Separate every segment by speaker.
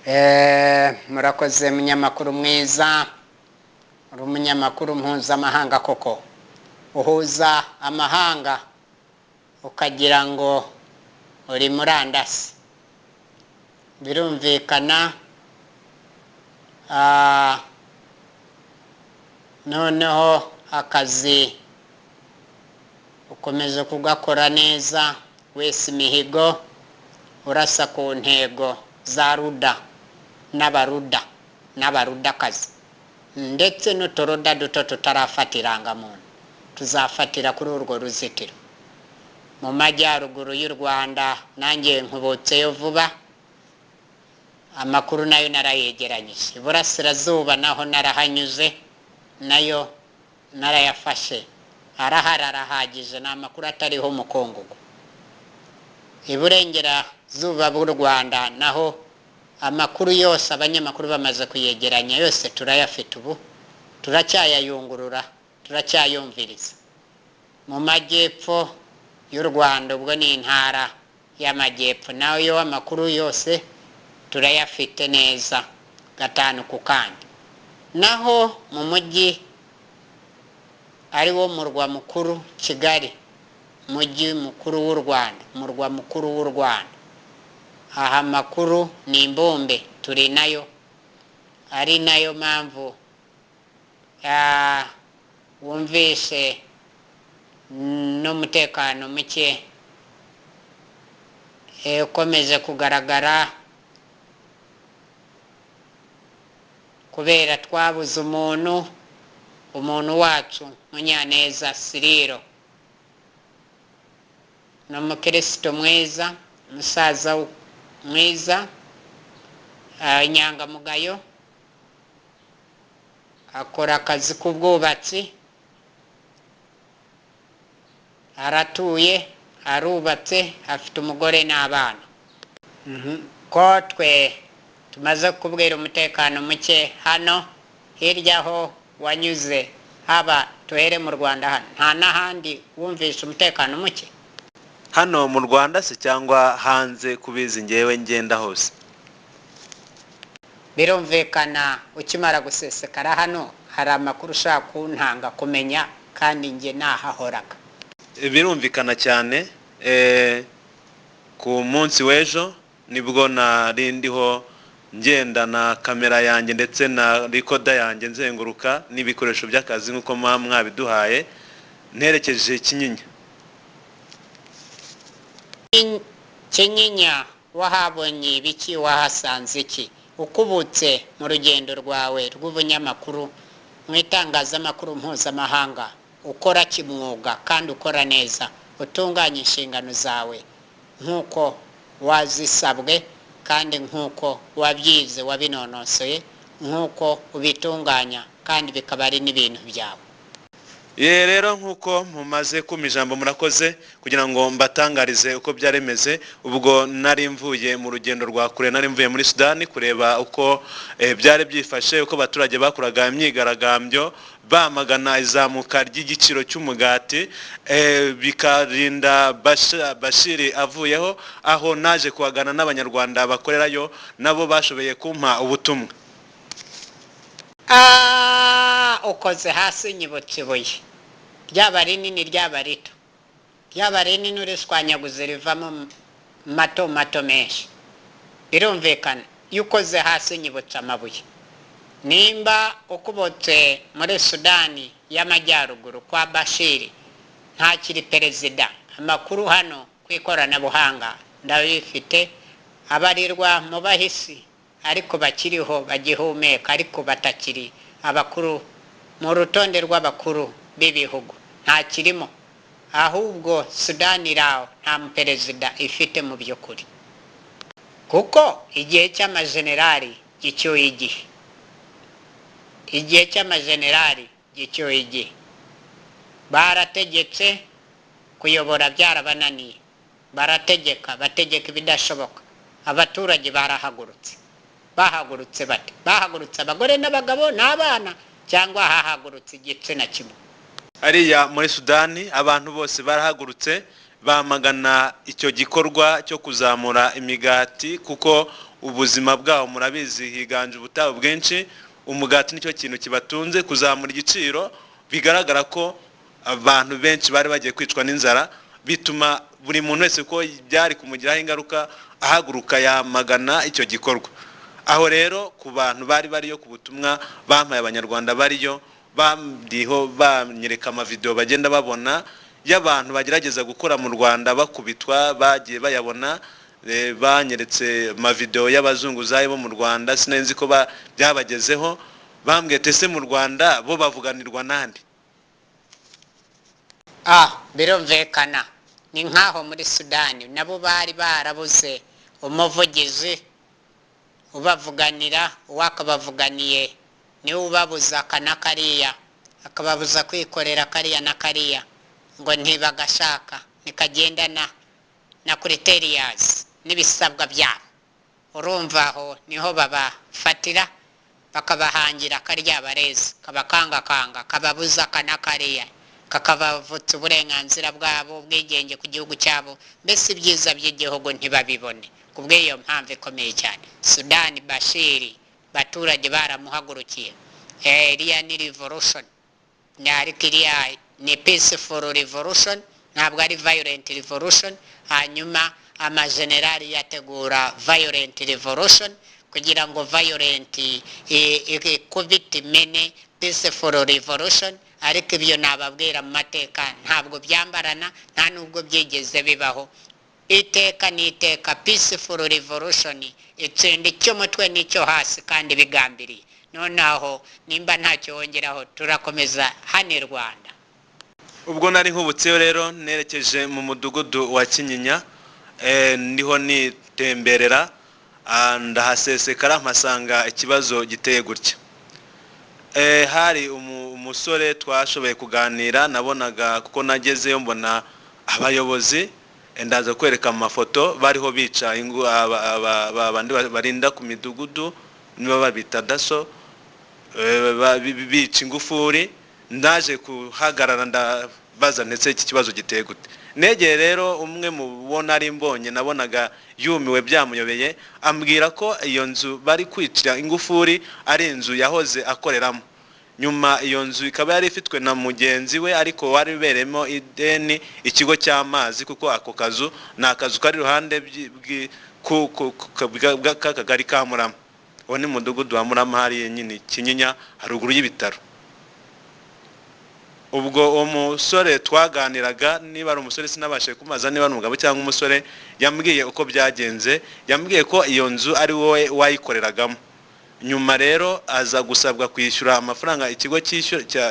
Speaker 1: Murakoze munyamakuru mwiza, uri umunyamakuru mpuzamahanga koko, uhuza amahanga ukagira ngo uri murandasi. Birumvikana, noneho akazi ukomeje kugakora neza, wese imihigo, urasa ku ntego za ruda n'abaruda n'abarudakazi, ndetse n'uturuda duto tutarafata irangamuntu tuzafatira kuri urwo ruzitiro. Mu majyaruguru y'u Rwanda nanjye nkubutseyo vuba, amakuru nayo narayegeranyije. Iburasirazuba naho narahanyuze, nayo narayafashe, arahari arahagije, ni amakuru atariho umukungugu. Iburengerazuba bw'u Rwanda naho amakuru yose abanyamakuru bamaze kuyegeranya yose turayafite ubu, turacyayayungurura, turacyayumviriza. Mu majyepfo y'u Rwanda ubwo ni intara y'amajyepfo, nayo amakuru yose turayafite neza gatanu ku kandi. Naho mu mujyi ari wo murwa mukuru Kigali, mujyi mukuru w'u Rwanda, murwa mukuru w'u Rwanda, aha amakuru ni imbumbe turi nayo, ari nayo mpamvu wumvise n'umutekano muke ukomeje kugaragara kubera twabuze umuntu wacu Munyaneza Siriro. Ni umukristo mwiza, umusaza mwiza, inyangamugayo, akora akazi k'ubwubatsi, aratuye, arubatse, afite umugore n'abana. Ko twe tumaze kubwira umutekano muke hano hirya aho wanyuze, haba tuhere mu Rwanda hano, nta n'ahandi wumvishe umutekano muke?
Speaker 2: Hano mu Rwanda se cyangwa hanze? Kubizi ngewe ngenda hose.
Speaker 1: Birumvikana ukimara gusesekara hano hari amakuru ushaka kuntanga kumenya, kandi njye nahahoraga.
Speaker 2: Birumvikana cyane, ku munsi w'ejo nibwo nari ndiho ngenda na kamera yanjye ndetse na recorder yanjye, nzenguruka n'ibikoresho by'akazi nk'uko muba mwabiduhaye, nterekeje Kinyinya.
Speaker 1: Kinyinya wahabonye ibiki? Wahasanze iki ukubutse mu rugendo rwawe rw'ubunyamakuru mu itangazamakuru mpuzamahanga, ukora kimwuga kandi ukora neza, utunganya inshingano zawe nk'uko wazisabwe kandi nk'uko wabyize wabinonosoye, nk'uko ubitunganya kandi bikaba ari n'ibintu byawe?
Speaker 2: Ye rero nk'uko mumaze kumpa ijambo, murakoze, kugira ngo mbatangarize uko byaremeze. Ubwo nari mvuye mu rugendo rwa kure, nari mvuye muri Sudani kureba uko byari byifashe, uko abaturage bakoraga imyigaragambyo bamagana izamuka ry'igiciro cy'umugati, bikarinda Bashiri avuyeho. Aho naje kuhagana n'Abanyarwanda bakorerayo, nabo bashoboye kumpa ubutumwa.
Speaker 1: Ukoze hasi nyibutse ibuye, ryaba rinini ryaba rito, ryaba rinini urishwanyaguze rivamo mato mato menshi. Birumvikana iyo ukoze hasi nyibutse amabuye. Nimba ukubotse muri Sudani y'Amajyaruguru kwa Bashiri ntakiri perezida, amakuru hano ku ikoranabuhanga ndabifite, abarirwa mu bahisi ariko bakiriho bagihumeka, ariko batakiri abakuru mu rutonde rw'abakuru b'ibihugu, ntakirimo. Ahubwo Sudani iraho nta muperezida ifite mu by'ukuri, kuko igihe cy'amajenerali gicyuye igihe, igihe cy'amajenerali gicyuye igihe. Barategetse, kuyobora byarabananiye, barategeka, bategeka ibidashoboka. Abaturage barahagurutse. Bahagurutse bate? Bahagurutse abagore n'abagabo n'abana, cyangwa hahagurutse igitsina kimwe?
Speaker 2: Hariya muri Sudani abantu bose barahagurutse bamagana icyo gikorwa cyo kuzamura imigati, kuko Ubuzima bwabo murabizi, higanje ubutayu bwinshi, umugati nicyo kintu kibatunze. Kuzamura igiciro bigaragara ko abantu benshi bari bagiye kwicwa n'inzara, bituma buri muntu wese ko byari kumugiraho ingaruka ahaguruka yamagana icyo gikorwa. Aho rero ku bantu bari bariyo, ku butumwa bampaye, Abanyarwanda bariyo bandiho banyereka amavideo bagenda babona y'abantu bagerageza gukora mu Rwanda bakubitwa, bagiye bayabona. Banyeretse amavideo y'abazunguzayi bo mu Rwanda, sinzi ko byabagezeho. Bambwiye ese mu Rwanda bo bavuganirwa nande?
Speaker 1: Birumvikana, ni nk'aho muri Sudani nabo bari barabuze umuvugizi ubavuganira. Uwakabavuganiye niwe ubabuza aka na kariya, akababuza kwikorera kariya na kariya, ngo ntibagashaka, nikagendana na criterias n'ibisabwa byabo. Urumva aho niho babafatira, bakabahangira karya barezi kabakangakanga, kababuza aka na kariya, kakabavutsa uburenganzira bwabo, ubwigenge ku gihugu cyabo, mbese ibyiza by'igihugu ntibabibone. Ku bw'iyo mpamvu ikomeye cyane, Sudani Bashiri baturage baramuhagurukiye. Iriya ni revolution, ariko iriya ni peaceful revolution, ntabwo ari violent revolution. Hanyuma amajenerali yategura violent revolution kugira ngo violent ikubite imene peaceful revolution. Ariko ibyo nababwira mu mateka ntabwo byambarana, nta nubwo byigeze bibaho. Iteka n'iteka peaceful revolution itsinda icy'umutwe n'icyo hasi kandi bigambiriye. Noneho nimba ntacyo wongeraho, turakomeza hano i Rwanda.
Speaker 2: Ubwo nari nkubutseyo rero, nerekeje mu mudugudu wa Kinyinya, niho nitemberera, ndahasesekara mpasanga ikibazo giteye gutya. Hari umusore twashoboye kuganira, nabonaga kuko nagezeyo mbona abayobozi, ndaza kwereka amafoto, bariho bica abandi barinda ku midugudu, niba babita DASSO, bica ingufuri. Ndaje kuhagarara ndabaza, ndetse iki kibazo giteye gute? Negeye rero umwe mu bo nari mbonye, nabonaga yumiwe byamuyobeye, ambwira ko iyo nzu bari kwicira ingufuri ari inzu yahoze akoreramo. Nyuma iyo nzu ikaba yari ifitwe na mugenzi we, ariko wari ubereyemo ideni ikigo cy'amazi, kuko ako kazu ni akazu kari iruhande k'akagari ka Murama. Uwo ni mudugudu wa Murama, hariya nyine Kinyinya, haruguru y'ibitaro. Ubwo uwo musore twaganiraga, niba ari umusore sinabashije kumaza niba ari umugabo cyangwa umusore, yambwiye uko byagenze. Yambwiye ko iyo nzu ari wowe wayikoreragamo. Nyuma rero aza gusabwa kwishyura amafaranga ikigo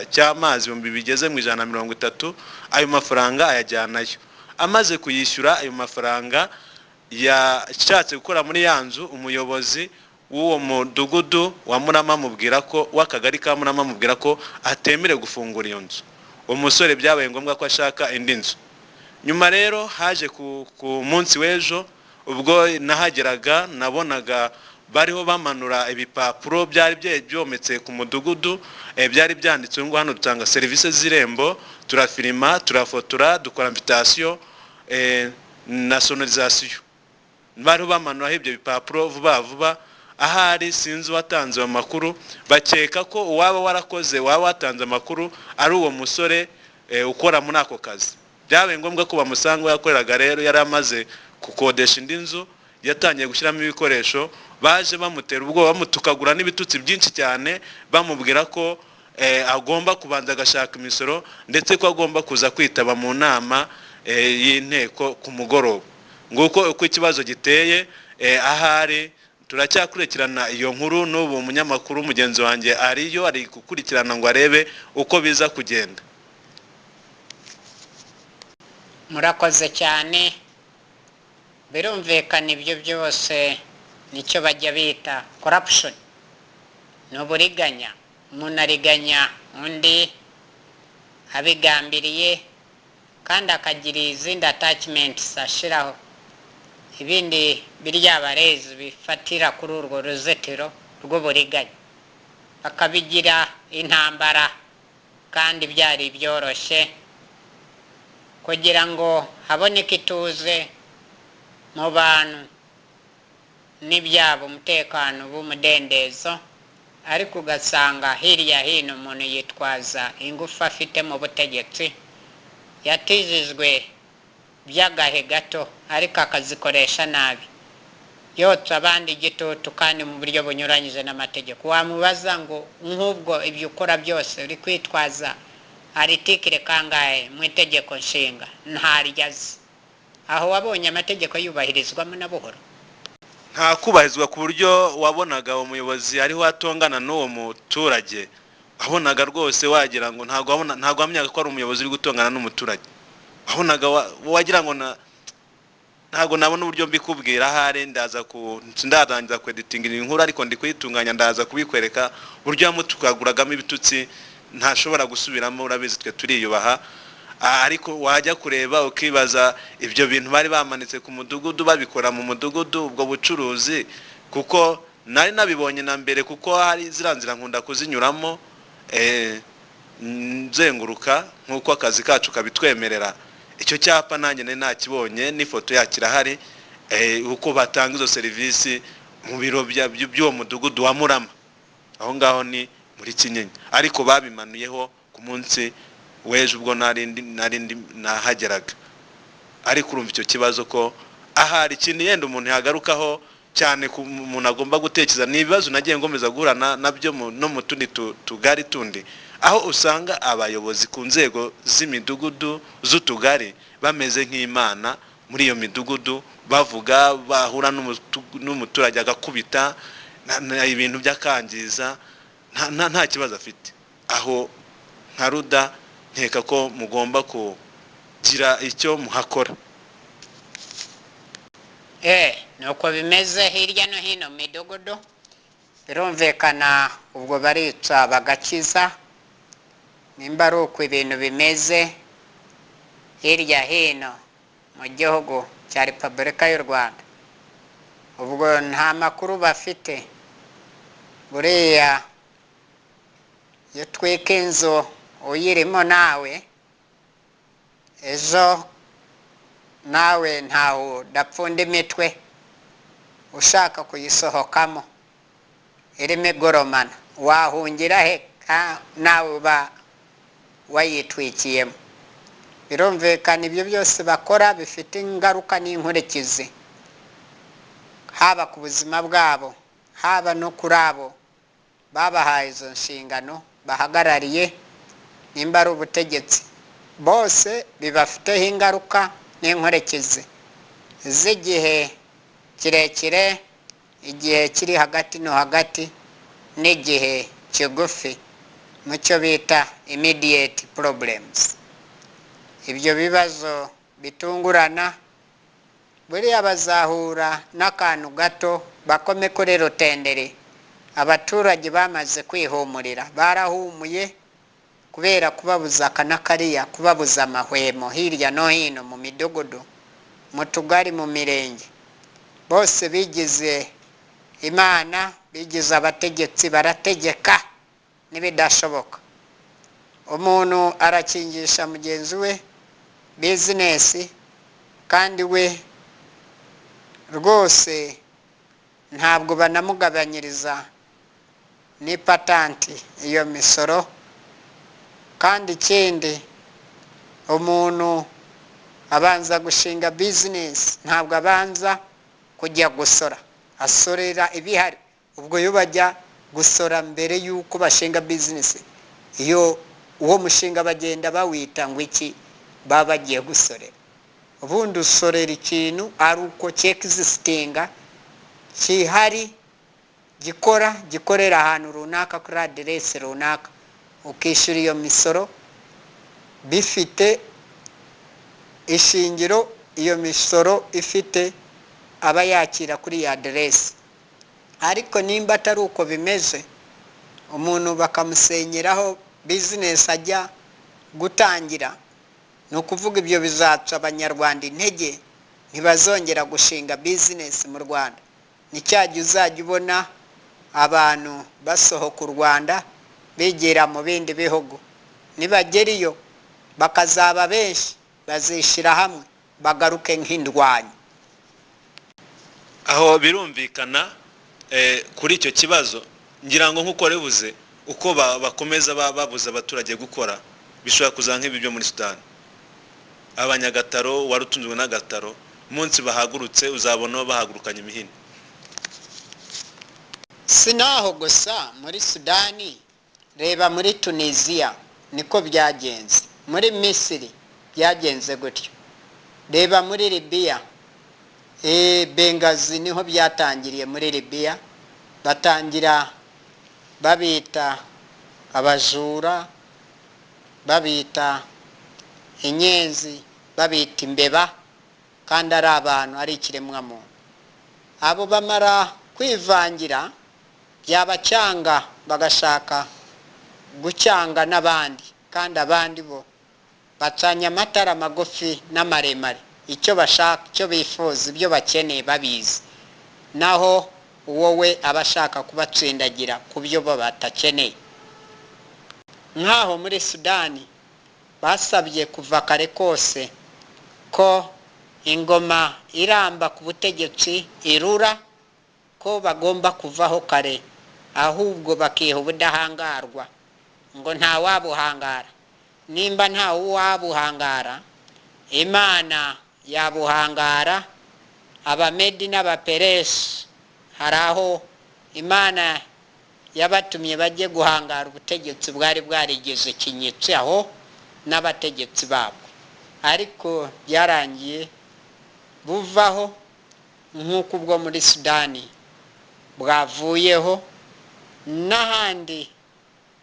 Speaker 2: cy'amazi ibihumbi bigeze mu 130. Ayo mafaranga ayajyanayo. Amaze kuyishyura ayo mafaranga, yashatse gukora muri ya nzu, umuyobozi w'uwo mudugudu wa Murama amubwira ko, w'akagari ka Murama amubwira ko atemerewe gufungura iyo nzu. Uwo musore byabaye ngombwa ko ashaka indi nzu. Nyuma rero haje ku munsi w'ejo, ubwo nahageraga nabonaga bariho bamanura ibipapuro byari byometse ku mudugudu, byari byanditseho ngo hano dutanga serivisi z'Irembo, turafirima, turafotora, dukora invitation na sonorisation. Bariho bamanuraho ibyo bipapuro vuba vuba. Ahari sinzi uwatanze ayo makuru, bakeka ko uwaba warakoze, waba watanze amakuru ari uwo musore ukora muri ako kazi. Byabaye ngombwa ko bamusanga aho yakoreraga. Rero yari amaze gukodesha indi nzu, yatangiye gushyiramo ibikoresho. Baje bamutera ubwoba, bamutukagura n'ibitutsi byinshi cyane, bamubwira ko agomba kubanza agashaka imisoro, ndetse ko agomba kuza kwitaba mu nama y'inteko ku mugoroba. Nguko uko ikibazo giteye. Ahari turacyakurikirana iyo nkuru n'ubu, umunyamakuru mugenzi wanjye ariyo ari gukurikirana ngo arebe uko biza kugenda.
Speaker 1: Murakoze cyane. Birumvikana, ibyo byose nicyo bajya bita corruption, ni uburiganya. Umuntu ariganya undi abigambiriye, kandi akagira izindi attachments ashiraho, ibindi birya barezi bifatira kuri urwo ruzitiro rw'uburiganya, bakabigira intambara kandi byari byoroshye kugira ngo haboneke ituze mu bantu. n'ibyabo umutekano w'umudendezo, ariko ugasanga hirya hino umuntu yitwaza ingufu afite mu butegetsi yatijijwe by'agahe gato, ariko akazikoresha nabi, yotsa abandi igitutu kandi mu buryo bunyuranyije n'amategeko. Wamubaza ngo nk'ubwo ibyo ukora byose uri kwitwaza aritikire kangahe mu itegeko nshinga? Ntaryo azi. Aho wabonye amategeko yubahirizwamo na buhoro?
Speaker 2: Nta kubahirizwa, ku buryo wabonaga umuyobozi ariho atongana n'uwo muturage, wabonaga rwose wagira ngo ntabwo wabona, ntabwo wamenyaga ko ari umuyobozi uri gutongana n'umuturage. Wabonaga wagira ngo na ntabwo nabona uburyo mbikubwira. Ahari ndaza ku ndarangiza kweditinga iyi nkuru, ariko ndi kuyitunganya, ndaza kubikwereka uburyo yamutukaguragamo ibitutsi ntashobora gusubiramo. Urabizi, twe turiyubaha. Ariko wajya kureba ukibaza ibyo bintu bari bamanitse ku mudugudu, babikora mu mudugudu, ubwo bucuruzi, kuko nari nabibonye na mbere, kuko hari ziriya nzira nkunda kuzinyuramo, nzenguruka nk'uko akazi kacu kabitwemerera. Icyo cyapa nanjye nari nakibonye, n'ifoto yacyo irahari, uko batanga izo serivisi mu biro by'uwo mudugudu wa Murama, aho ngaho ni muri Kinyinya. Ariko babimanuyeho ku munsi w'ejo ubwo nari ndi nahageraga. Ariko urumva icyo kibazo ko ahari ikintu yenda umuntu yagarukaho cyane, ku umuntu agomba gutekereza, ni ibibazo nagiye ngomeza guhura nabyo no mu tundi tugari tundi, aho usanga abayobozi ku nzego z'imidugudu, z'utugari, bameze nk'imana muri iyo midugudu, bavuga, bahura n'umuturage agakubita ibintu by'akangiza, nta kibazo afite. Aho nka RUDA nkeka ko mugomba kugira icyo muhakora.
Speaker 1: Nuko bimeze hirya no hino mu midugudu, birumvikana. Ubwo barica bagakiza. Nimba ari uko ibintu bimeze hirya hino mu gihugu cya Repubulika y'u Rwanda, ubwo nta makuru bafite. Buriya iyo utwika inzu uyirimo, nawe ejo nawe ntawe udapfunda imitwe ushaka kuyisohokamo irimo igoromana, wahungira he nawe uba wayitwikiyemo? Birumvikana, ibyo byose bakora bifite ingaruka n'inkurikizi, haba ku buzima bwabo, haba no kuri abo babahaye izo nshingano bahagarariye, nimba ari ubutegetsi, bose bibafiteho ingaruka n'inkurikizi z'igihe kirekire, igihe kiri hagati no hagati n'igihe kigufi, mu cyo bita immediate problems, ibyo bibazo bitungurana. Buriya bazahura n'akantu gato bakome kuri rutenderi. Abaturage bamaze kwihumurira, barahumuye kubera kubabuza aka n'akariya, kubabuza amahwemo hirya no hino mu midugudu, mu tugari, mu mirenge. Bose bigize imana, bigize abategetsi, barategeka n'ibidashoboka. Umuntu arakingisha mugenzi we bizinesi, kandi we rwose ntabwo banamugabanyiriza n'ipatanti, iyo misoro. Kandi ikindi, umuntu abanza gushinga bizinesi, ntabwo abanza kujya gusora, asorera ibihari. Ubwo iyo bajya gusora mbere y'uko bashinga bizinesi, iyo uwo mushinga bagenda bawita ngo iki baba bagiye gusorera? Ubundi usorera ikintu ari uko cyexistinga, kihari, gikora, gikorera ahantu runaka kuri aderesi runaka, ukishyura iyo misoro bifite ishingiro, iyo misoro ifite aba yakira kuri iyi aderesi. Ariko nimba atari uko bimeze, umuntu bakamusenyeraho bizinesi ajya gutangira, ni ukuvuga ibyo bizaca Abanyarwanda intege, ntibazongera gushinga bizinesi mu Rwanda. Ni cya gihe uzajya ubona abantu basohoka u Rwanda bigira mu bindi bihugu. Nibagera iyo bakazaba benshi, bazishyira hamwe bagaruke nk'indwanyi.
Speaker 2: Aho birumvikana kuri icyo kibazo, ngira ngo nk'uko wabivuze, uko bakomeza babuza abaturage gukora, bishobora kuza nk'ibi byo muri Sudani. Abanyagataro wari utunzwe n'agataro, umunsi bahagurutse uzabona bahagurukanye imihini.
Speaker 1: Si naho gusa muri Sudani, reba muri Tunisiya niko byagenze, muri Misiri byagenze gutyo, reba muri Libiya, Bengazi niho byatangiriye. Muri Libiya batangira babita abajura, babita inyenzi, babita imbeba, kandi ari abantu, ari ikiremwamuntu. Abo bamara kwivangira byabacyanga, bagashaka gucyanga n'abandi, kandi abandi bo bacanye amatara magufi n'amaremare, icyo bashaka, icyo bifuza, ibyo bakeneye babizi, naho wowe aba ashaka kubatsindagira ku byo bo batakeneye. Nk'aho muri Sudani basabye kuva kare kose ko ingoma iramba ku butegetsi irura, ko bagomba kuvaho kare, ahubwo bakiha ubudahangarwa, ngo nta wabuhangara. Nimba nta wabuhangara, Imana yabuhangara. Abamedi n'Abaperesi hari aho Imana yabatumye bajye guhangara ubutegetsi bwari bwarigeze kinyitsi aho n'abategetsi babwo, ariko byarangiye buvaho nk'uko ubwo muri Sudani bwavuyeho, n'ahandi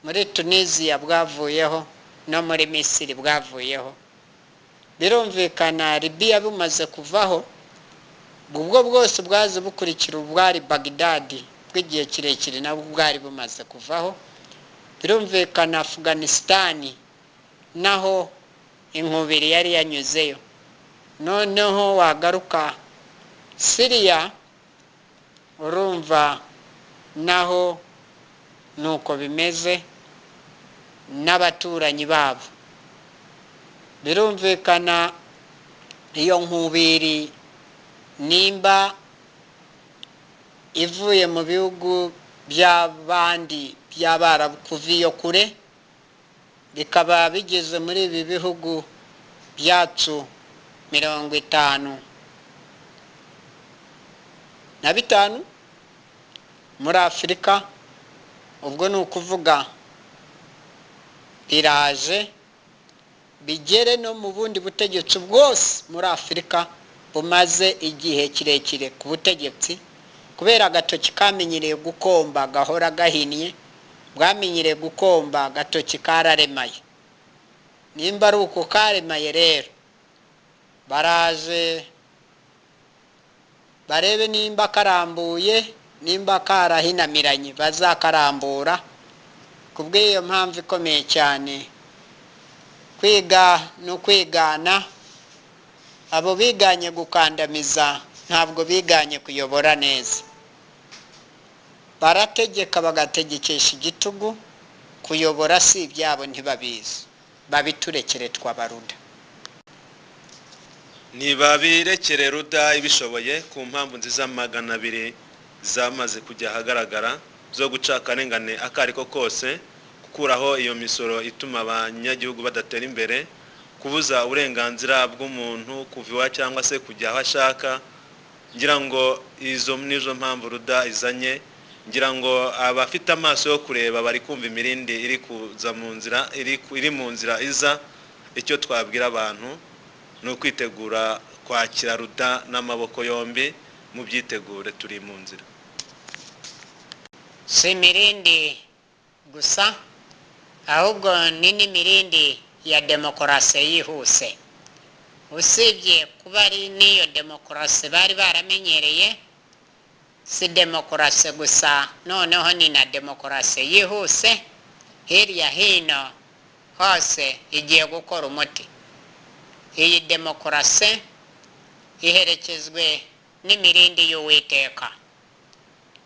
Speaker 1: muri Tunisiya bwavuyeho, no muri Misiri bwavuyeho. Birumvikana Libiya bumaze kuvaho, ubwo bwose bwaze bukurikira ubwari Bagdadi bw'igihe kirekire, nabwo bwari bumaze kuvaho. Birumvikana Afghanistan naho inkubiri yari yanyuzeyo. Noneho wagaruka Siriya, urumva naho nuko bimeze n'abaturanyi babo. Birumvikana iyo nkubiri nimba ivuye mu bihugu by'abandi by'Abarabu kuva iyo kure, bikaba bigeze muri ibi bihugu byacu 55 muri Afurika, ubwo ni ukuvuga biraje bigere no mu bundi butegetsi bwose muri Afurika bumaze igihe kirekire ku butegetsi, kubera agatoki kamenyereye gukomba gahora gahinnye, bwamenyereye gukomba agatoki kararemaye. Nimba ari uko karemaye rero, baraje barebe nimba karambuye, nimba karahinamiranye bazakarambura. Kubw'iyo mpamvu ikomeye cyane, kwiga no kwigana, abo biganye gukandamiza ntabwo biganye kuyobora neza. Barategeka bagategekesha igitugu, kuyobora si ibyabo ntibabizi, babiturekere twabaruda.
Speaker 2: Ntibabirekere ruda ibishoboye ku mpamvu nziza 200 zamaze kujya ahagaragara zo guca akarengane akariko kose, gukuraho iyo misoro ituma abanyagihugu badatera imbere, kubuza uburenganzira bw'umuntu kuva iwa cyangwa se kujya aho ashaka. Ngira ngo izo nizo mpamvu ruda izanye. Ngira ngo abafite amaso yo kureba bari kumva imirindi iri kuza mu nzira, iri mu nzira iza. Icyo twabwira abantu ni ukwitegura kwakira ruda n'amaboko yombi, mubyitegure, turi mu nzira.
Speaker 1: Si imirindi gusa, ahubwo ni n'imirindi ya demokarasi yihuse. Usibye kuba ari n'iyo demokarasi bari baramenyereye, si demokarasi gusa, noneho ni na demokarasi yihuse, hirya hino hose igiye gukora umuti. Iyi demokarasi iherekezwe n'imirindi y'Uwiteka.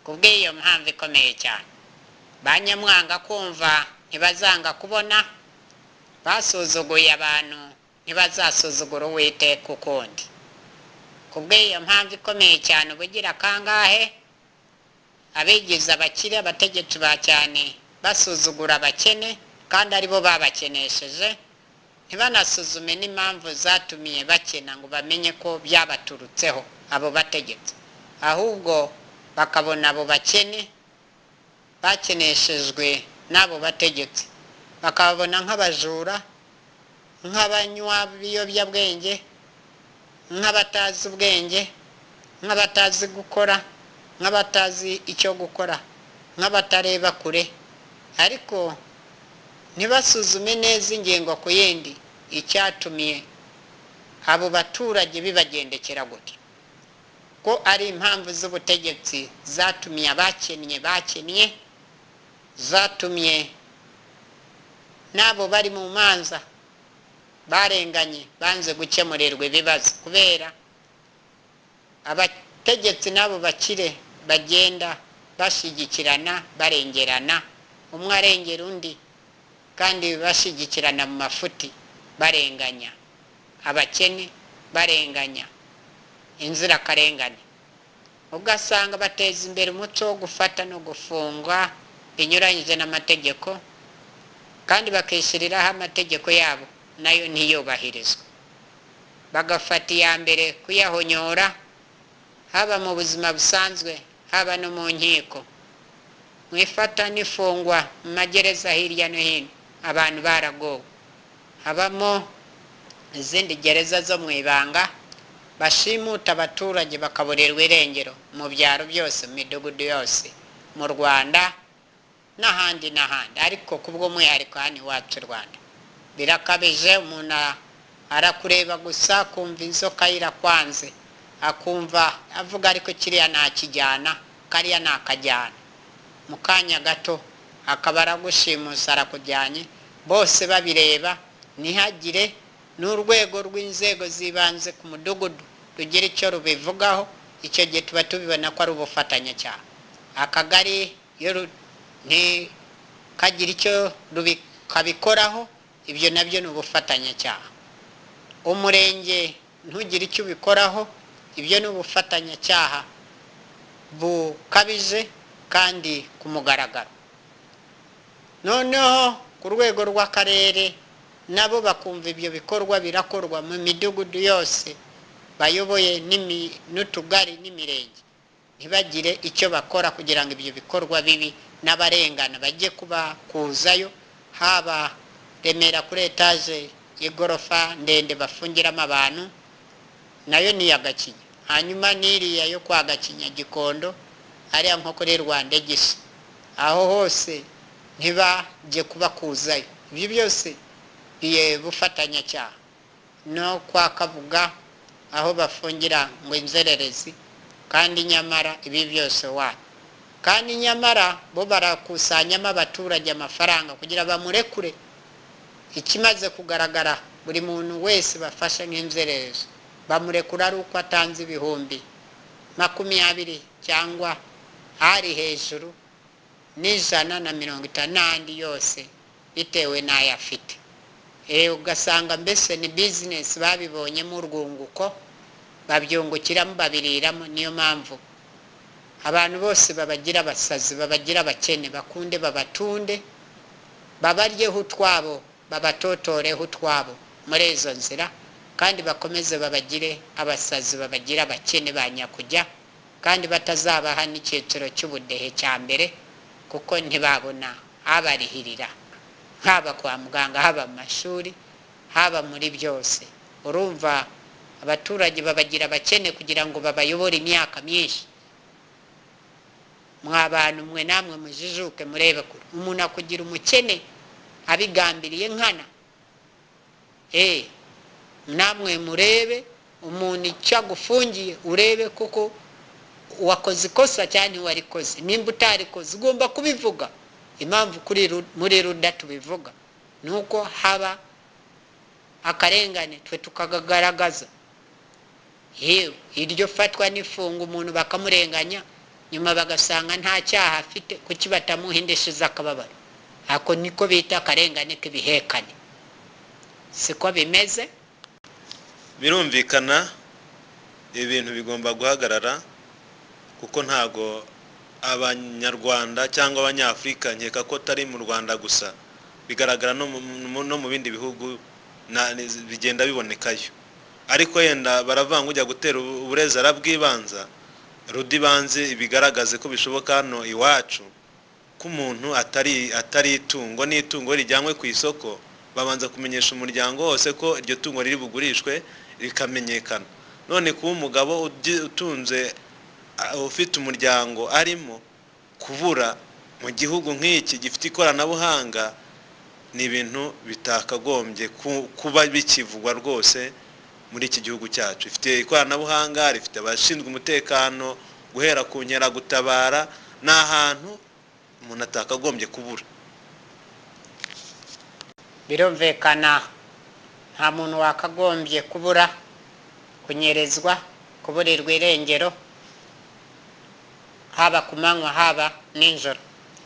Speaker 1: Kubw'iyo mpamvu ikomeye cyane, banyamwanga kumva ntibazanga kubona, basuzuguye abantu ntibazasuzugura Uwiteka ukundi. Kubw'iyo mpamvu ikomeye cyane, ubugira kangahe abigize abakire, abategetsi ba cyane, basuzugura abakene kandi aribo babakenesheje, ntibanasuzume n'impamvu zatumiye bakena ngo bamenye ko byabaturutseho abo bategetsi, ahubwo bakabona abo bakene bakeneshejwe n'abo bategetsi bakababona nk'abajura, nk'abanywa ibiyobyabwenge, nk'abatazi ubwenge, nk'abatazi gukora, nk'abatazi icyo gukora, nk'abatareba kure, ariko ntibasuzume neza ingingo ku yindi icyatumiye abo baturage bibagendekera gutya, ko ari impamvu z'ubutegetsi zatumye abakennye bakennye, zatumye n'abo bari mu manza barenganye banze gukemurirwa ibibazo kubera abategetsi n'abo bakire bagenda bashyigikirana, barengerana, umwe arengera undi, kandi bashyigikirana mu mafuti, barenganya abakene, barenganya inzirakarengane. Ugasanga bateza imbere umuco wo gufata no gufungwa binyuranyije n'amategeko, kandi bakishyiriraho amategeko yabo nayo ntiyubahirizwe, bagafata iya mbere kuyahonyora, haba mu buzima busanzwe, haba no mu nkiko, mu ifata n'ifungwa mu magereza hirya no hino abantu baragowe. Habamo izindi gereza zo mu ibanga bashimuta abaturage bakaburirwa irengero mu byaro byose, mu midugudu yose mu Rwanda n'ahandi n'ahandi, ariko kubw'umwihariko hano iwacu i Rwanda birakabije. Umuntu arakureba gusa akumva inzoka irakwanze, akumva avuga ariko kiriya ntakijyana, kariya ntakajyana, mu kanya gato akaba aragushimusa arakujyanye, bose babireba, ntihagire n'urwego rw'inzego z'ibanze ku mudugudu rugira icyo rubivugaho. Icyo gihe tuba tubibona ko ari ubufatanyacyaha. Akagari iyo ntikagira icyo kabikoraho, ibyo nabyo ni ubufatanyacyaha. Umurenge ntugire icyo ubikoraho, ibyo ni ubufatanyacyaha bukabije kandi ku mugaragaro. Noneho ku rwego rw'akarere nabo bakumva ibyo bikorwa birakorwa mu midugudu yose bayoboye n'utugari n'imirenge, ntibagire icyo bakora kugira ngo ibyo bikorwa bibi n'abarengana bajye kubakuzayo, haba Remera kuri etaje y'igorofa ndende bafungiramo abantu, nayo ni iya Gakinya, hanyuma n'iriya yo kwa Gakinya Gikondo ariya nko kuri Rwanda Gisa, aho hose ntibajye kubakuzayo. Ibyo byose biye bufatanyacyaha. No kwa Kabuga aho bafungira ngo inzererezi, kandi nyamara ibi byose wa kandi nyamara bo barakusanyamo abaturage amafaranga kugira bamurekure. Ikimaze kugaragara, buri muntu wese bafashe nk'inzererezi bamurekura ari uko atanze 20,000 cyangwa ari hejuru n'150 n'andi yose bitewe n'ayo afite. Ugasanga mbese ni bizinesi babibonyemo urwunguko, babyungukiramo, babiriramo. Niyo mpamvu abantu bose babagira abasazi, babagira abakene, bakunde babatunde, babaryeho utwabo, babatotoreho utwabo muri izo nzira, kandi bakomeze babagire abasazi, babagire abakene ba nyakujya, kandi batazabaha n'icyiciro cy'ubudehe cya mbere, kuko ntibabona abarihirira, haba kwa muganga, haba mu mashuri, haba muri byose. Urumva abaturage babagira abakene kugira ngo babayobore imyaka myinshi. Mwa bantu mwe namwe mujijuke murebe kure. Umuntu akugira umukene abigambiriye nkana. Namwe murebe umuntu icyo agufungiye, urebe kuko wakoze ikosa cyangwa ntiwarikoze. Nimba utarikoze ugomba kubivuga. Impamvu kuri muri ruda tubivuga nuko haba akarengane twe tukakagaragaza. Yewe iryo fatwa n'ifunga umuntu bakamurenganya, nyuma bagasanga nta cyaha afite, kuki batamuhindishiza akababaro? Ako niko bita akarengane k'ibihekane. Siko bimeze?
Speaker 2: Birumvikana Ibintu bigomba guhagarara, kuko ntago Abanyarwanda cyangwa Abanyafurika, nkeka ko atari mu Rwanda gusa, bigaragara no mu bindi bihugu, bigenda bibonekayo. Ariko yenda baravuga ngo ujya gutera uburezi arabwibanza. Rudibanze ibigaragaze ko bishoboka hano iwacu, ko umuntu atari itungo, n'itungo rijyanywe ku isoko babanza kumenyesha umuryango wose ko iryo tungo riri bugurishwe, rikamenyekana. None kuba umugabo utunze, ufite umuryango, arimo kubura mu gihugu nk'iki gifite ikoranabuhanga, ni ibintu bitakagombye kuba bikivugwa rwose muri iki gihugu cyacu. Rifite ikoranabuhanga, rifite abashinzwe umutekano guhera ku nkeragutabara, ni ahantu umuntu atakagombye kubura.
Speaker 1: Birumvikana, nta muntu wakagombye kubura, kunyerezwa, kuburirwa irengero, haba ku manywa, haba nijoro.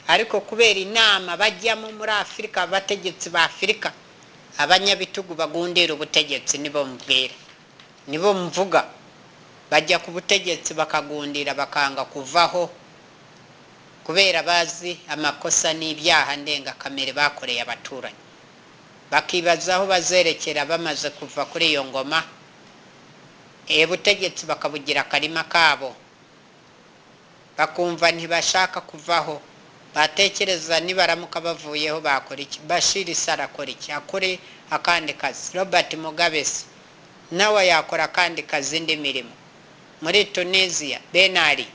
Speaker 1: Ariko kubera inama bajyamo muri Afurika, abategetsi ba Afurika, abanyabitugu bagundira ubutegetsi, nibo mbwira, nibo mvuga, bajya ku butegetsi bakagundira, bakanga kuvaho, kubera bazi amakosa n'ibyaha ndengakamere bakoreye abaturanyi, bakibaza aho bazerekera bamaze kuva kuri iyo ngoma. Ubutegetsi bakabugira akarima kabo, bakumva ntibashaka kuvaho. Batekereza nibaramuka bavuyeho bakora iki? Bashir se arakora iki? Akore akandi kazi. Robert Mugabe se nawe yakora akandi kazi, indi mirimo. Muri Tunisia, Ben Ali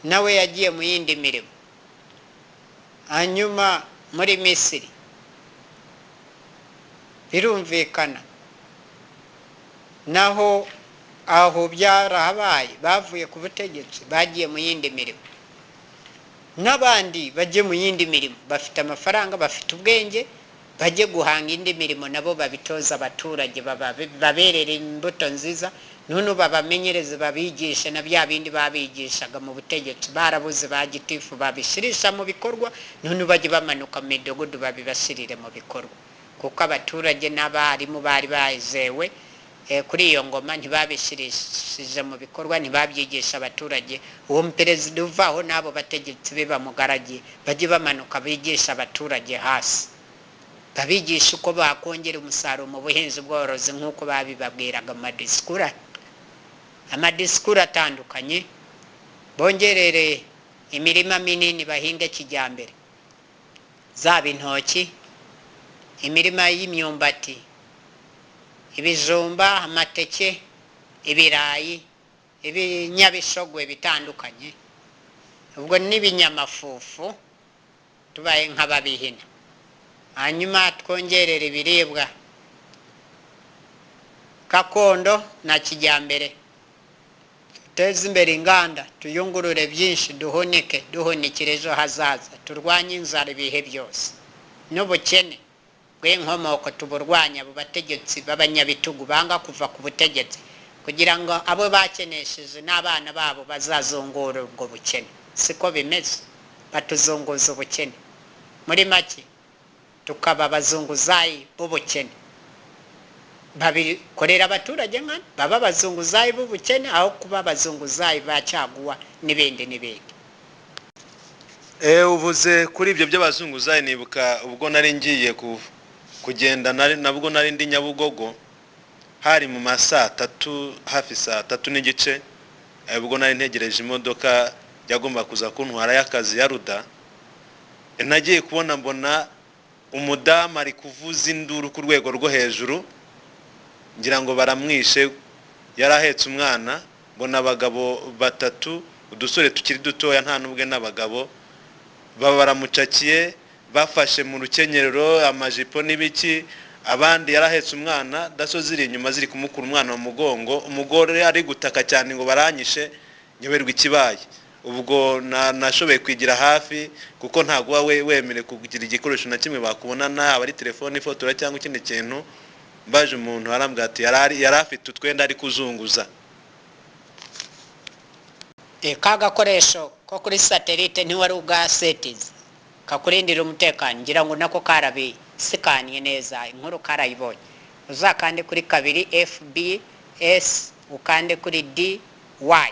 Speaker 1: nawe yagiye mu yindi mirimo. Hanyuma muri Misiri birumvikana naho aho byarahabaye, bavuye ku butegetsi bagiye mu yindi mirimo. N'abandi bajye mu yindi mirimo, bafite amafaranga, bafite ubwenge, bajye guhanga indi mirimo, nabo babitoza abaturage, baberere imbuto nziza, none babamenyereze, babigishe na bya bindi babigishaga mu butegetsi barabuze ba gitifu babishirisha mu bikorwa. None bajye bamanuka mu midugudu babibashirire mu bikorwa, kuko abaturage n'abarimu bari bazewe kuri iyo ngoma ntibabishirishije mu bikorwa, ntibabyigisha abaturage. Uwo perezida uvaho n'abo bategetsi be bamugaragiye bajye bamanuka bigisha abaturage hasi, babigisha uko bakongera umusaruro mu buhinzi, bworozi, nk'uko babibabwiraga mu amadisikuru atandukanye. Bongerere imirima minini, bahinge kijyambere, zaba intoki, imirima y'imyumbati, ibijumba, amateke, ibirayi, ibinyabishogwe bitandukanye, ubwo n'ibinyamafufu tubaye nk'ababihina. Hanyuma twongerere ibiribwa gakondo na kijyambere, duteze imbere inganda, tuyungurure byinshi, duhunike, duhunikire ejo hazaza, turwanye inzara ibihe byose n'ubukene bw'inkomoko tuburwanya. Abo bategetsi b'abanyabitugu banga kuva ku butegetsi kugira ngo abo bakenesheje n'abana babo bazazungura ubwo bukene, siko bimeze. Batuzunguza ubukene, muri make tukaba abazunguzayi b'ubukene. Babikorera abaturage nkana, baba abazunguzayi b'ubukene aho kuba abazunguzayi ba caguwa n'ibindi n'ibindi.
Speaker 2: Uvuze kuri ibyo by'abazunguzayi, nibuka ubwo nari ngiye kugenda, nabwo nari ndi Nyabugogo, hari mu ma saa tatu, hafi saa tatu n'igice, ubwo nari ntegereje imodoka yagomba kuza kuntwara y'akazi ya Ruda. Nagiye kubona mbona umudamu ari kuvuza induru ku rwego rwo hejuru, ngira ngo baramwishe, yari ahetse umwana. Mbona abagabo batatu, udusore tukiri dutoya, nta n'ubwe n'abagabo, baba baramucakiye, bafashe mu rukenyerero, amajipo n'ibiki. Abandi yari ahetse umwana, daso ziri inyuma ziri kumukura umwana mu mugongo, umugore ari gutaka cyane ngo baranyishe. Nyoberwa ikibaye. Ubwo nashoboye kwigira hafi, kuko ntabwo uba wemerewe kugira igikoresho na kimwe bakubonana, yaba ari telefone ifotora cyangwa ikindi kintu. Mbaje umuntu, arambwira ati yari afite utwenda ari kuzunguza.
Speaker 1: Ka gakoresho ko kuri satelite ntiwari ubwa setizi kakurindira umutekano, ngira ngo nako karabisikaniye neza, inkuru karayibonye. Uzakande kuri 2 F B S, ukande kuri D Y,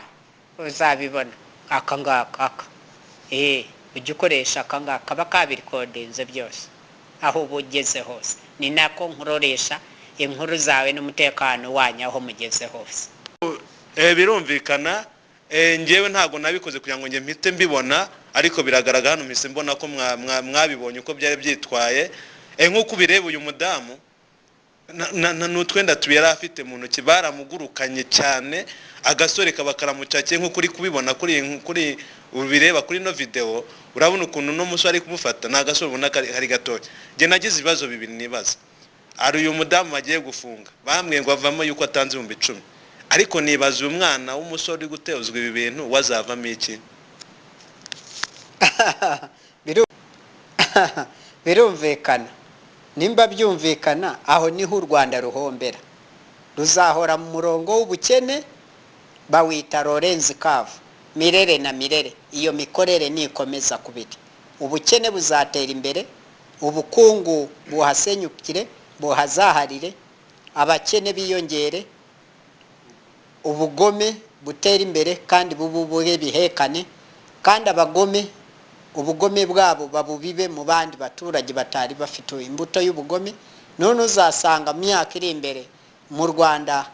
Speaker 1: uzabibona aka ngaka aka. Ujya ukoresha aka ngaka kaba kabirikodinze byose aho uba ugeze hose. Ni nako nkuroresha inkuru zawe n'umutekano wanyu aho mugeze hose.
Speaker 2: Birumvikana, njyewe ntabwo nabikoze kugira ngo njye mpite mbibona, ariko biragaragara hano mpise mbona ko mwabibonye uko byari byitwaye. Nk'uko ubireba uyu mudamu n'utwenda tubiri yari afite mu ntoki baramugurukanye cyane, agasore kaba karamucakiye nk'uko uri kubibona kuri ubireba kuri ino video, urabona ukuntu uno musore ari kumufata, ni agasore ubona kari gatoya. Njye nagize ibibazo bibiri nibaza. Ari uyu mudamu bagiye gufunga, bambwiye ngo avamo yuko atanze 10,000, ariko nibaza uyu mwana w'umusore uri gutezwa ibi bintu wazavamo iki?
Speaker 1: Birumvikana. Nimba byumvikana, aho niho u Rwanda ruhombera, ruzahora mu murongo w'ubukene, bawita Lorenz Curve, mirere na mirere. Iyo mikorere nikomeza kubiri, ubukene buzatera imbere, ubukungu buhasenyukire, buhazaharire, abakene biyongere, ubugome butera imbere kandi bububure bihekane, kandi abagome ubugome bwabo babubibe mu bandi baturage batari bafite imbuto y'ubugome. None uzasanga mu myaka iri imbere mu Rwanda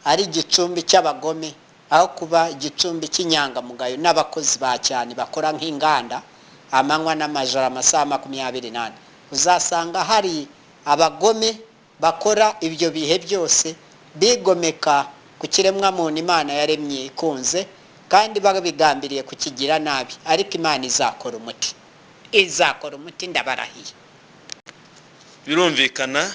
Speaker 1: ari igicumbi cy'abagome aho kuba igicumbi cy'inyangamugayo n'abakozi ba cyane bakora nk'inganda amanywa n'amajoro amasaha 24. Uzasanga hari abagome bakora ibyo bihe byose bigomeka ku kiremwamuntu Imana yaremye ikunze, kandi babigambiriye kukigira nabi, ariko Imana izakora umuti, izakora umuti, ndabarahiye.
Speaker 2: Birumvikana.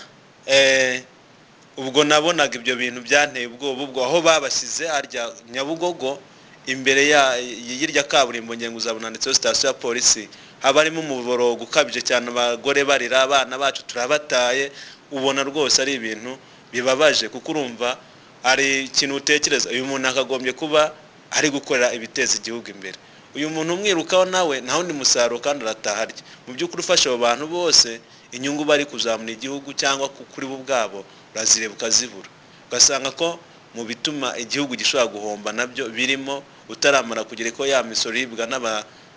Speaker 2: Ubwo nabonaga ibyo bintu byanteye ubwoba, ubwo aho babasize arya Nyabugogo imbere ya yirya kaburimbo ngengo uzabona handitseho sitasiyo ya polisi, haba harimo umuborogo ukabije cyane, abagore barira, abana bacu turabataye. Ubona rwose ari ibintu bibabaje, kuko urumva ari ikintu utekereza uyu muntu akagombye kuba ari gukorera ibiteza igihugu imbere, uyu muntu umwirukaho nawe nta wundi musaruro kandi arataha arya. Mu by'ukuri ufasha abo bantu bose inyungu bari kuzamura igihugu cyangwa kuri bo ubwabo urazireba ukazibura, ugasanga ko mu bituma igihugu gishobora guhomba nabyo birimo, utaramara kugira ko ya misoro yibwa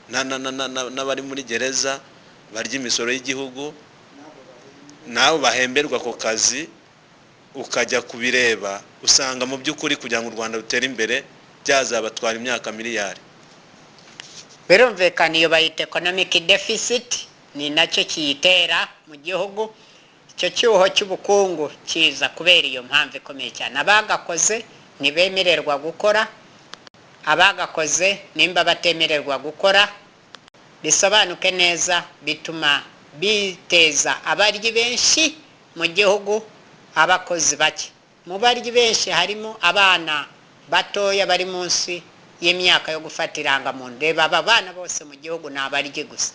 Speaker 2: n'abari muri gereza barya imisoro y'igihugu, nabo bahemberwa ako kazi, ukajya kubireba usanga mu by'ukuri kugira ngo u Rwanda rutere imbere byazabatwara imyaka miliyari.
Speaker 1: Birumvikana, iyo bayita economic deficit, ni nacyo kiyitera mu gihugu. Icyo cyuho cy'ubukungu kiza kubera iyo mpamvu ikomeye cyane. Abagakoze ntibemererwa gukora, abagakoze nimba batemererwa gukora bisobanuke neza, bituma biteza abaryi benshi mu gihugu, abakozi bake. Mu baryi benshi harimo abana batoya bari munsi y'imyaka yo gufata irangamuntu. Reba aba bana bose mu gihugu ni abaryi gusa.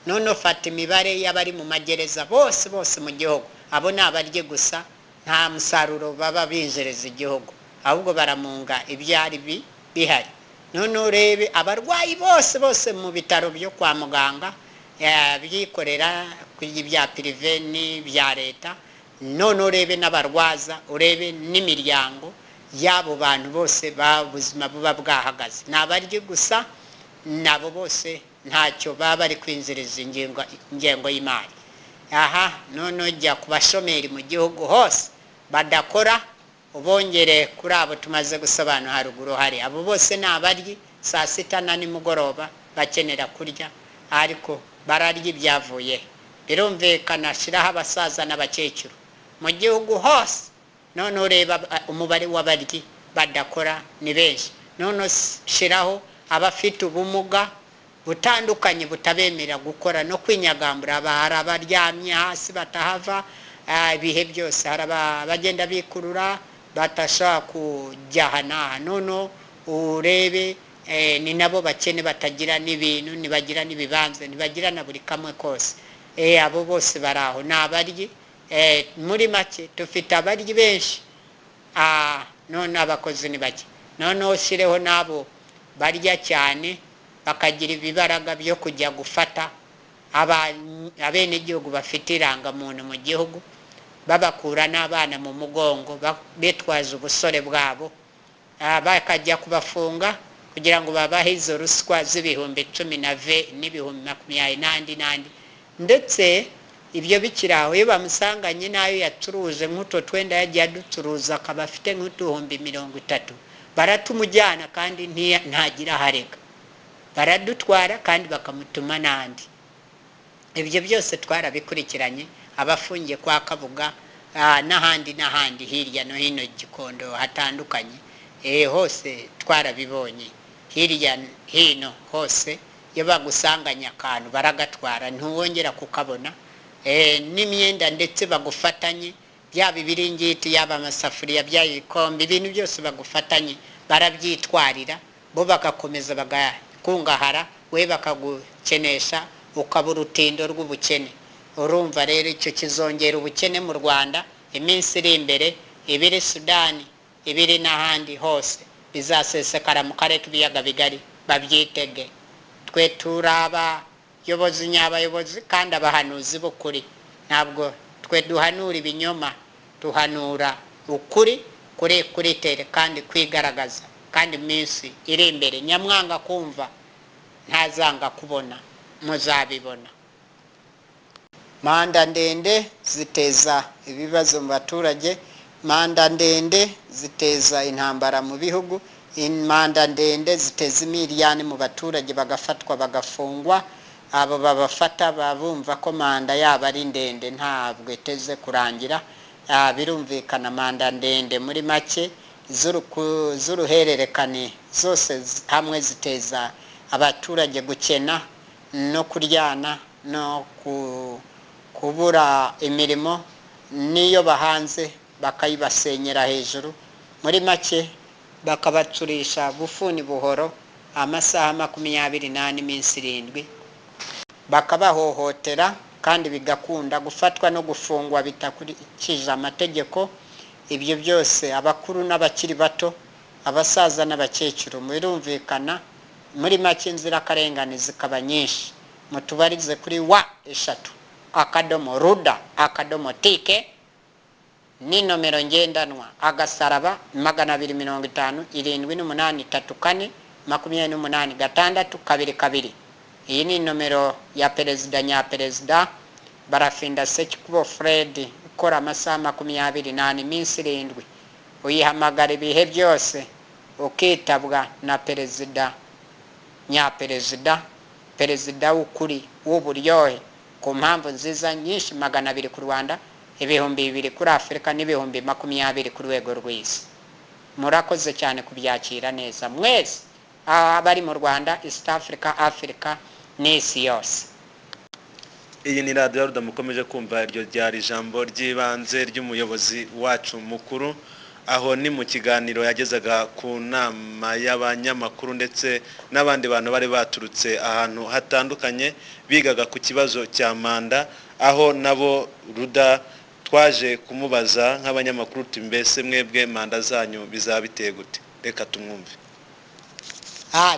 Speaker 1: None ufata imibare y'abari mu magereza bose bose mu gihugu, abo ni abaryi gusa, nta musaruro baba binjiriza igihugu, ahubwo baramunga ibyari bihari. None urebe abarwayi bose bose mu bitaro byo kwa muganga, byikorera ibya pirive n'ibya leta, none urebe n'abarwaza, urebe n'imiryango y'abo bantu bose ubuzima buba bwahagaze. Ni abaryi gusa, nabo bose ntacyo baba bari kwinjiriza ingengo y'imari. Aha none ujya ku bashomeri mu gihugu hose badakora, ubongere kuri abo tumaze gusobanura haruguru, hari abo bose ni abaryi, saa sita na nimugoroba bakenera kurya, ariko bararya ibyavuye. Birumvikana, shiraho abasaza n'abakecuru mu gihugu hose. None ureba umubare w'abaryi badakora ni benshi. None shiraho abafite ubumuga butandukanye butabemera gukora no kwinyagambura, hari abaryamye hasi batahava ibihe byose, hari abagenda bikurura batashobora kujya aha n'aha. None urebe ni nabo bakene batagira n'ibintu, ntibagira n'ibibanza, ntibagira na buri kamwe kose. Abo bose bari aho ni abaryi. Muri make dufite abaryi benshi, none abakozi ni bake. None ushyireho n'abo barya cyane bakagira ibibaraga byo kujya gufata abenegihugu bafite irangamuntu mu gihugu, Babakura n'abana mu mugongo, bitwaza ubusore bwabo, bakajya kubafunga kugira ngo babahe izo ruswa z'ibihumbi 10 na ve n'ibihumbi 20 n'andi n'andi. Ndetse ibyo bikiri aho, iyo bamusanganye n'ayo yacuruje, nk'utwo twenda yagiye aducuruza, akaba afite nk'uduhumbi 30, baratumujyana kandi ntagira aho arega. Baradutwara kandi bakamutuma n'andi. Ibyo byose twarabikurikiranye, abafungiye kwa Kabuga, n'ahandi n'ahandi, hirya no hino, Gikondo, hatandukanye, hose twarabibonye, hirya hino hose. Iyo bagusanganye akantu baragatwara, ntiwongera kukabona. N'imyenda ndetse bagufatanye, byaba ibiringiti, yaba amasafuriya, byaba ibikombe, ibintu byose bagufatanye barabyitwarira, bo bagakomeza bagakungahara, we bakagukenesha, ukaba urutindo rw'ubukene. Urumva rero icyo kizongera ubukene mu Rwanda iminsi iri imbere. Ibiri Sudani, ibiri n'ahandi hose, bizasesekara mu karere k'ibiyaga bigari, babyitege. Twe turi abayobozi nyabayobozi kandi abahanuzi b'ukuri. Ntabwo twe duhanura ibinyoma, duhanura ukuri kuri kuri tere kandi kwigaragaza. Kandi iminsi iri imbere, nyamwanga kumva ntazanga kubona, muzabibona. Manda ndende ziteza ibibazo mu baturage, manda ndende ziteza intambara mu bihugu, manda ndende ziteza imiriyani mu baturage, bagafatwa bagafungwa. Abo babafata babumva ko manda yabo ari ndende, ntabwo iteze kurangira. Birumvikana, manda ndende muri make z'uruhererekane zose hamwe ziteza abaturage gukena no kuryana no kubura imirimo, n'iyo bahanze bakayibasenyera hejuru. Muri make bakabacurisha bufuni buhoro amasaha 24, iminsi 7, bakabahohotera, kandi bigakunda gufatwa no gufungwa bitakurikije amategeko. Ibyo byose, abakuru n'abakiri bato, abasaza n'abakecuru, birumvikana. Muri make inzirakarengane zikaba nyinshi. Mutubarize kuri w3.ruda.tk, ni nomero ngendanwa *257 834 28 622. Iyi ni nomero ya perezida nyaperezida Barafinda Sekikubo Fred, ikora amasaha 24, iminsi 7. Uyihamagara ibihe byose ukitabwa na perezida nyaperezida, perezida w'ukuri w'uburyohe, ku mpamvu nziza nyinshi 200 ku Rwanda, 2000 kuri Afurika n'20,000 ku rwego rw'isi. Murakoze cyane kubyakira neza mwese abari mu Rwanda, East Africa, Africa n'isi yose.
Speaker 2: Iyi ni radiyo Ruda mukomeje kumva. Iryo ryari ijambo ry'ibanze ry'umuyobozi wacu mukuru, aho ni mu kiganiro yagezaga ku nama y'abanyamakuru ndetse n'abandi bantu bari baturutse ahantu hatandukanye, bigaga ku kibazo cya manda, aho nabo Ruda twaje kumubaza nk'abanyamakuru tuti: "Mbese mwebwe manda zanyu bizaba biteye gute?" Reka tumwumve.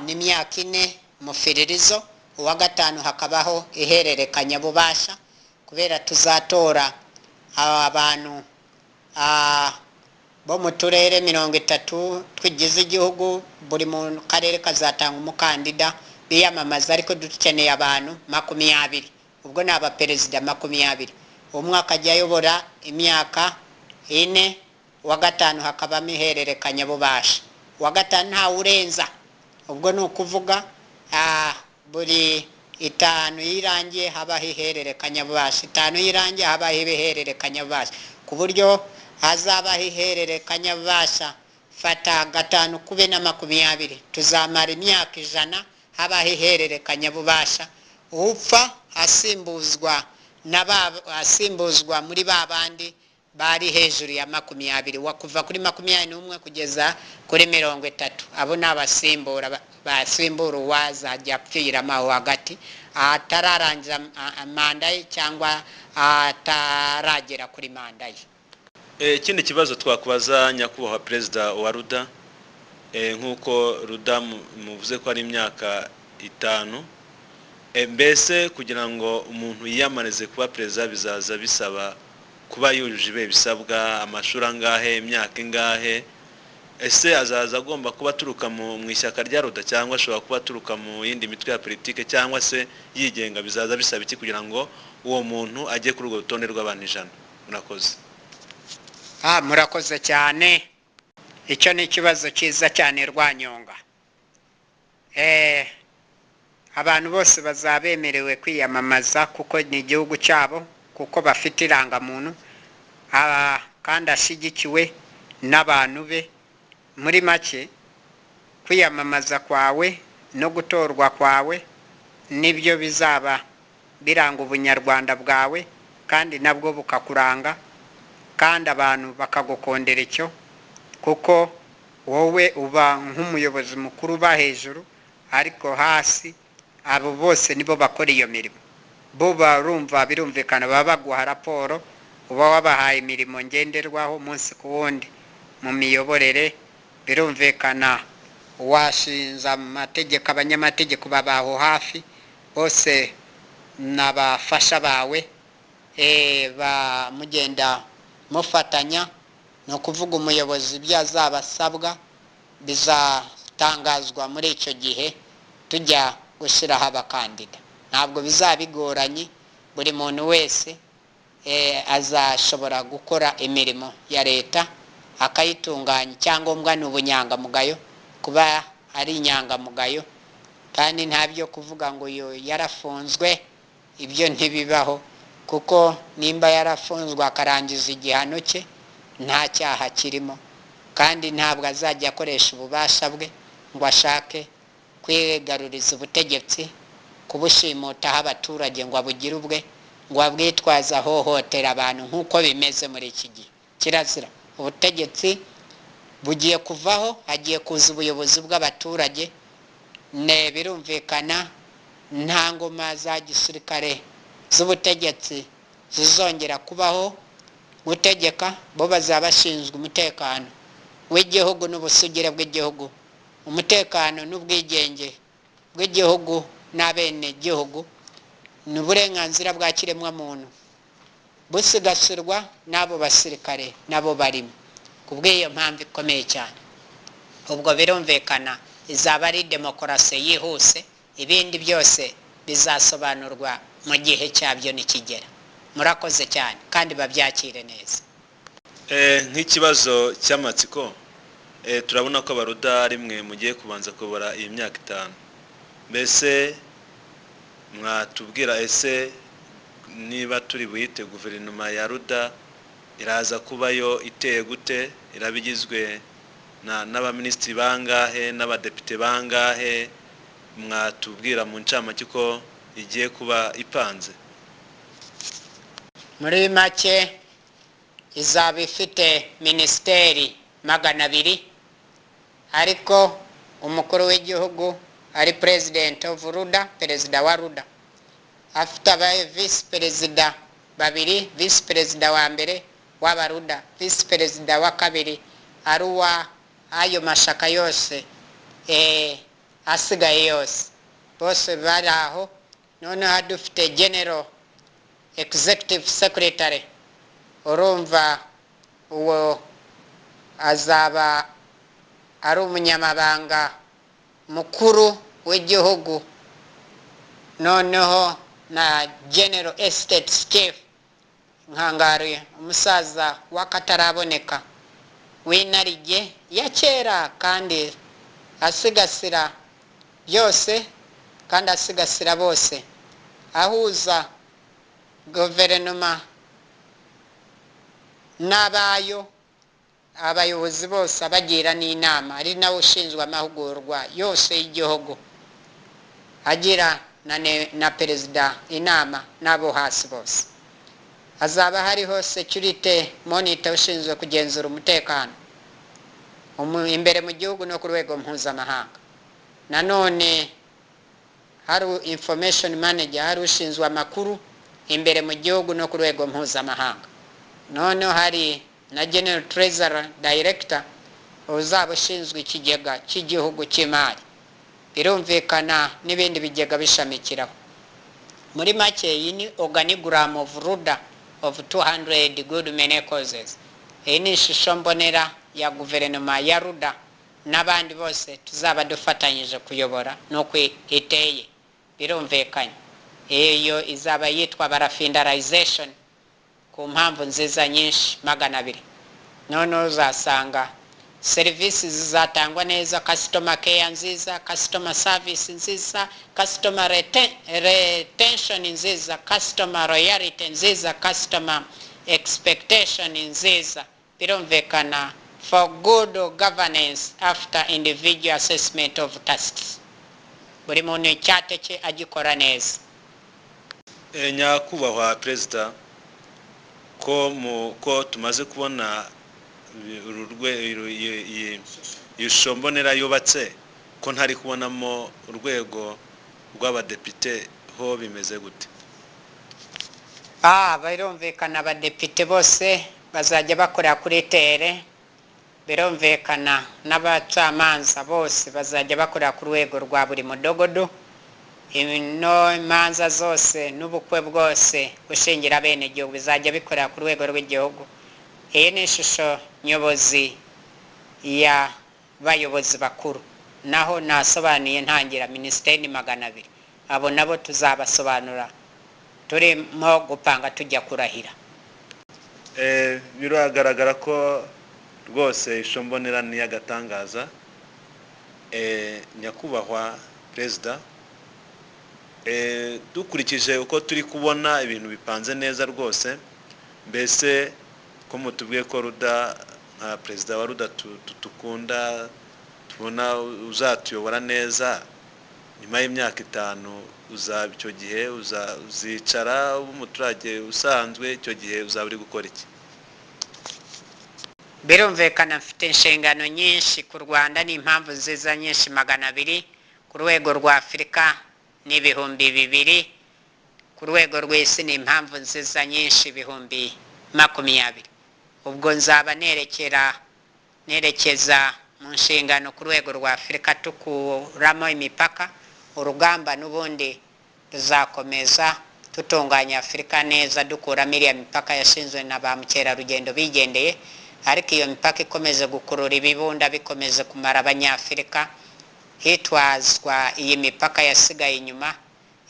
Speaker 1: Ni imyaka 4 mufiririzo, uwa gatanu hakabaho ihererekanyabubasha, kubera tuzatora abantu bo mu turere 30 tugize igihugu. Buri mu karere kazatanga umukandida biyamamaza, ariko dukeneye abantu 20, ubwo ni abaperezida 20. Umwe akajya ayobora imyaka 4, uwa gatanu hakabamo ihererekanyabubasha. Uwa gatanu ntawurenza. Ubwo ni ukuvuga buri 5 yirangiye habaho ihererekanyabubasha, 5 yirangiye habaho ihererekanyabubasha, ku buryo hazabaho ihererekanyabubasha. Fata gatanu kube na 20, tuzamara imyaka 100 habaho ihererekanyabubasha. Upfa asimbuzwa na ba, asimbuzwa muri ba bandi bari hejuru ya 20, wa kuva kuri 21 kugeza kuri 30. Abo ni abasimbura, basimbura uwazajya apfiramo aho hagati, atararangiza manda ye cyangwa ataragera kuri manda ye.
Speaker 2: Ikindi kibazo twakubaza, nyakubahwa perezida wa Ruda, nk'uko Ruda muvuze ko ari imyaka 5, mbese kugira ngo umuntu yiyamamarize kuba perezida bizaza bisaba Kuba yujuje ibihe bisabwa, amashuri angahe, imyaka ingahe? Ese azaza agomba kuba aturuka mu ishyaka rya Ruda, cyangwa ashobora kuba aturuka mu yindi mitwe ya politike, cyangwa se yigenga? Bizaza bisaba iki kugira ngo uwo muntu ajye kuri urwo rutonde rw'abantu 100? Murakoze.
Speaker 1: Murakoze cyane. Icyo ni ikibazo cyiza cyane, Rwanyonga. Abantu bose bazaba bemerewe kwiyamamaza, kuko ni igihugu cyabo, kuko bafite irangamuntu, kandi ashyigikiwe n'abantu be. Muri make, kwiyamamaza kwawe no gutorwa kwawe nibyo bizaba biranga ubunyarwanda bwawe, kandi nabwo bukakuranga, kandi abantu bakagukondera icyo, kuko wowe uba nk'umuyobozi mukuru uba hejuru, ariko hasi abo bose nibo bakora iyo mirimo. Bo barumva, birumvikana, baba baguha raporo, uba wabahaye imirimo ngenderwaho umunsi ku wundi mu miyoborere. Birumvikana, washinze amategeko, abanyamategeko babaho hafi bose n'abafasha bawe, mugenda mufatanya. Ni ukuvuga umuyobozi ibyo azaba asabwa bizatangazwa muri icyo gihe tujya gushyiraho abakandida. Ntabwo bizaba bigoranye, buri muntu wese azashobora gukora imirimo ya leta akayitunganya. Icyangombwa ni ubunyangamugayo, kuba ari inyangamugayo, kandi nta byo kuvuga ngo uyu yarafunzwe, ibyo ntibibaho, kuko nimba yarafunzwe akarangiza igihano cye nta cyaha kirimo, kandi ntabwo azajya akoresha ububasha bwe ngo ashake kwigaruriza ubutegetsi, kubushimutaho abaturage ngo abugire ubwe, ngo abwitwaze ahohotera abantu nk'uko bimeze muri iki gihe. Kirazira. Ubutegetsi bugiye kuvaho, hagiye kuza ubuyobozi bw'abaturage. Ne birumvikana, nta ngoma za gisirikare z'ubutegetsi zizongera kubaho gutegeka. Bo bazaba bashinzwe umutekano w'igihugu n'ubusugire bw'igihugu, umutekano n'ubwigenge bw'igihugu n'abenegihugu, ni uburenganzira bwa kiremwamuntu busigasirwa n'abo basirikare nabo barimo. Ku bw'iyo mpamvu ikomeye cyane, ubwo birumvikana izaba ari demokarasi yihuse. Ibindi byose bizasobanurwa mu gihe cyabyo nikigera. Murakoze cyane, kandi babyakire neza.
Speaker 2: Nk'ikibazo cy'amatsiko, turabona ko Abaruda rimwe mugiye kubanza kuyobora iyi myaka 5. Mbese mwatubwira, ese niba turi buyite guverinoma ya Ruda, iraza kubayo iteye gute? Iraba igizwe n'abaminisitiri bangahe, n'abadepite bangahe? Mwatubwira mu ncamake uko igiye kuba ipanze?
Speaker 1: Muri make, izaba ifite minisiteri 200, ariko umukuru w'igihugu ari president of Ruda, perezida wa Ruda, afite aba visi perezida babiri, visi perezida wa mbere w'Abaruda, visi perezida wa kabiri ari uwa ayo mashaka yose asigaye yose, bose bari aho. Noneho dufite general executive secretary, urumva uwo azaba ari umunyamabanga mukuru w'igihugu, noneho na general estate chief Nkangari, umusaza w'akataraboneka w'inarijye ya kera, kandi asigasira byose kandi asigasira bose, ahuza guverinoma n'abayo, abayobozi bose abagira n'inama, ari nawe ushinzwe amahugurwa yose y'igihugu, agira na perezida inama n'abo hasi bose. Hazaba hariho security monitor ushinzwe kugenzura umutekano imbere mu gihugu no ku rwego mpuzamahanga. Nanone hari information manager, hari ushinzwe amakuru imbere mu gihugu no ku rwego mpuzamahanga. Noneho hari na general treasurer director uzaba ushinzwe ikigega cy'igihugu cy'imari, birumvikana n'ibindi bigega bishamikiraho. Muri make, iyi ni organigram of Ruda of 200 good many causes. Iyi ni ishusho mbonera ya guverinoma ya Ruda n'abandi bose tuzaba dufatanyije kuyobora, nuko iteye, birumvikanye. Iyo izaba yitwa barafindarization ku mpamvu nziza nyinshi 200. Noneho uzasanga serivisi zizatangwa neza, customer care nziza, customer service nziza, customer retention nziza, customer loyalty nziza, customer expectation nziza. Birumvikana, for good governance after individual assessment of tasks, buri muntu icyate cye agikora neza.
Speaker 2: Nyakubahwa Perezida, ko mu ko tumaze kubona uru iyi shusho mbonera yubatse, ko ntari kubonamo urwego rw'abadepite, ho bimeze gute?
Speaker 1: Birumvikana, abadepite bose bazajya bakorera kuri terrain. Birumvikana, n'abacamanza bose bazajya bakorera ku rwego rwa buri mudogodo. Ino imanza zose n'ubukwe bwose gushingira abenegihugu bizajya bikorera ku rwego rw'igihugu. Iyi ni ishusho nyobozi ya bayobozi bakuru. Naho nasobanuye ntangira, minisiteri ni 200. Abo nabo tuzabasobanura turimo gupanga tujya kurahira.
Speaker 2: Biragaragara ko rwose ishusho mbonera ni iy'agatangaza. Nyakubahwa Perezida, dukurikije uko turi kubona ibintu bipanze neza rwose, mbese ko mutubwiye ko Ruda, nka perezida wa Ruda tukunda, tubona uzatuyobora neza nyuma y'imyaka 5, uzaba icyo gihe uzicara ube umuturage usanzwe, icyo gihe uzaba uri gukora iki?
Speaker 1: Birumvikana, mfite inshingano nyinshi ku Rwanda n'impamvu nziza nyinshi 200, ku rwego rwa Afurika ni 2000, ku rwego rw'isi ni impamvu nziza nyinshi 20000. Ubwo nzaba nerekeza mu nshingano ku rwego rwa Afurika, tukuramo imipaka. Urugamba n'ubundi ruzakomeza, tutunganya Afurika neza, dukuramo iriya mipaka yashinzwe na ba mukerarugendo bigendeye. Ariko iyo mipaka ikomeze gukurura ibibunda, bikomeze kumara Abanyafurika, hitwazwa iyi mipaka yasigaye inyuma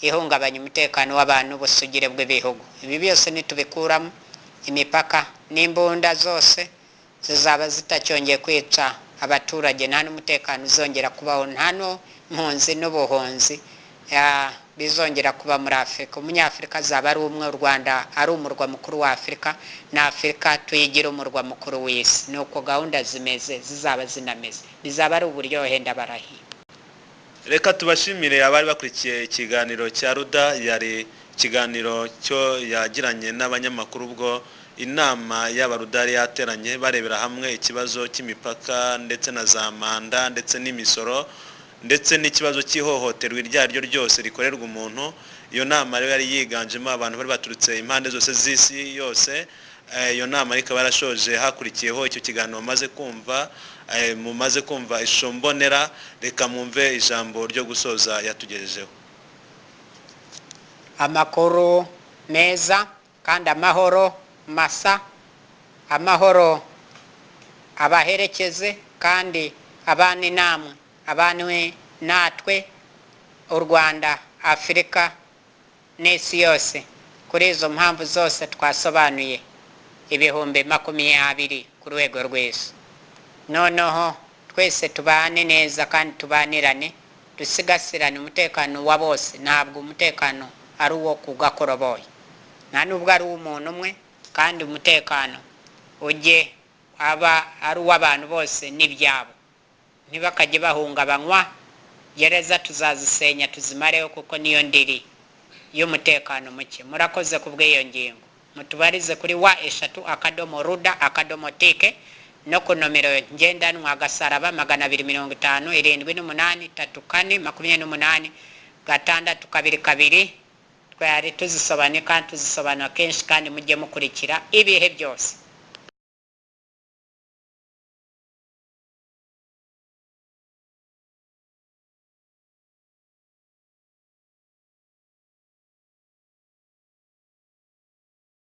Speaker 1: ihungabanya umutekano w'abantu n'ubusugire bw'ibihugu. Ibi byose nitubikuramo imipaka n'imbunda zose zizaba zitacyongeye kwica abaturage, nta n'umutekano uzongera kubaho, nta n'impunzi n'ubuhunzi bizongera kuba muri Afurika. Umunyafurika azaba ari umwe, u Rwanda ari umurwa mukuru wa Afurika, na Afurika tuyigira umurwa mukuru w'isi. Ni uko gahunda zimeze, zizaba zinameze, bizaba ari uburyohe, ndabarahiye.
Speaker 2: Reka tubashimire abari bakurikiye ikiganiro cya Ruda. Yari ikiganiro cyo yagiranye n'abanyamakuru ubwo inama y'Abaruda yari yateranye, barebera hamwe ikibazo cy'imipaka ndetse na za manda ndetse n'imisoro ndetse n'ikibazo cy'ihohoterwa iryo ari ryo ryose rikorerwa umuntu. Iyo nama rero yari yiganjemo abantu bari baturutse impande zose z'isi yose. Iyo nama ikaba yarashoje hakurikiyeho icyo kiganiro mumaze kumva ishusho mbonera. Reka mwumve ijambo ryo gusoza yatugejejeho.
Speaker 1: Amakuru meza kandi amahoro masa, amahoro abaherekeze kandi abane namwe, abane natwe, u Rwanda, Afurika n'isi yose, kuri izo mpamvu zose twasobanuye, 20000 ku rwego rw'isi. Noneho twese tubane neza kandi tubanirane, dusigasirane umutekano wa bose. Ntabwo umutekano ari uwo ku gakoroboyi, nta nubwo ari uw'umuntu umwe, kandi umutekano ujye aba ari uw'abantu bose n'ibyabo, ntibakajye bahungabanywa. Gereza tuzazisenya tuzimareho, kuko niyo ndiri y'umutekano muke. Murakoze ku bw'iyo ngingo. Mutubarize kuri w.ruda.tk no ku nomero ngendanwa *257 34 28 622. Twari tuzisobanuye kandi tuzisobanura kenshi, kandi mujye mukurikira ibihe byose.